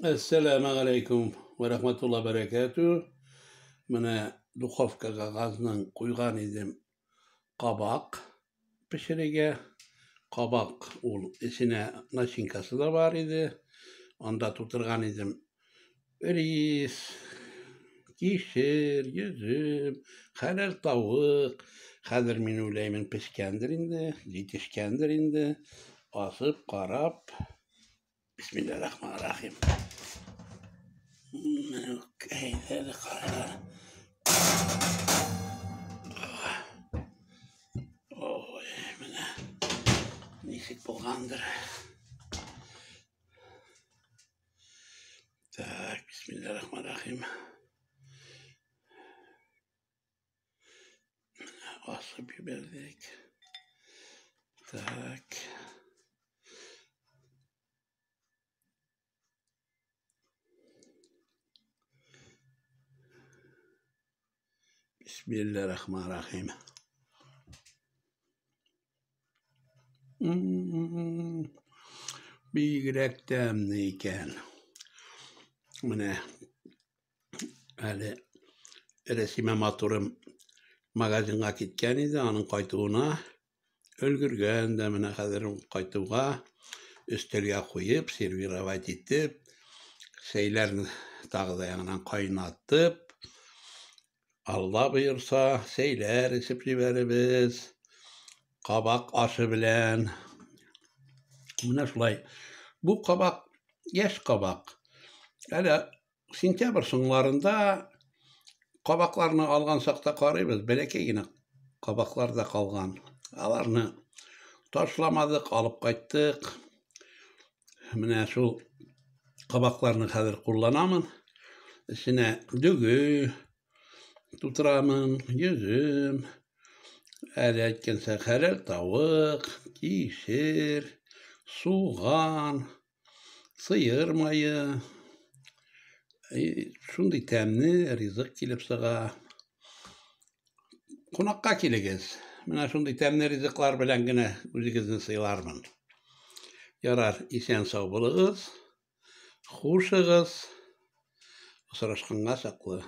Әссәламегаләйкүм вә рәхмәтулла бәрәкәтү. Менә духовкага газның куйган идем кабак пешерергә. Кабак ул эченә начинкасы да бар иде. Анда тутырган идем рис, кишер, йөзем, хәләл тавык. Хәзер мин уйлаймын, пешкәндер инде, җитешкәндер инде. Асып, карап, Бисмиллahirrahmanirrahim. Әйдә каралар. Ой, менә ничек булгандыр. Так, бисмиллahirrahmanirrahim. Асып җибәрдек. Так. Бисмиллahirrahmanirrahim. Бигрәк тәмле икән. Менә әле Рәсимә матурым магазинга киткән иде, аның кайтуына өлгергән дә, менә хәзер ул кайтуга өстәлгә куеп, сервировать итеп, чәйләрне тагы да яңадан кайнатып, Алла боерса, чәйләр эчеп җибәрербез. Кабак ашы белән. Менә шулай. Бу кабак яшь кабак. Әле сентябрь соңларында кабакларны алган чакта карыйбыз, бәләкәй генә кабаклар да калган. Аларны ташламадык, алып кайттык. Менә шул кабакларны хәзер кулланамын. Эченә дөге тутырамын, йөзем, әле әйткәнчә хәләл тавык, кишер, суган, сыер мае. Шундый тәмле ризык килеп чыга. Кунакка килегез. Менә шундый тәмле ризыклар белән генә үзегезне сыйлармын. Ярар, исән сау булыгыз. Хушыгыз. Очрашканга чаклы.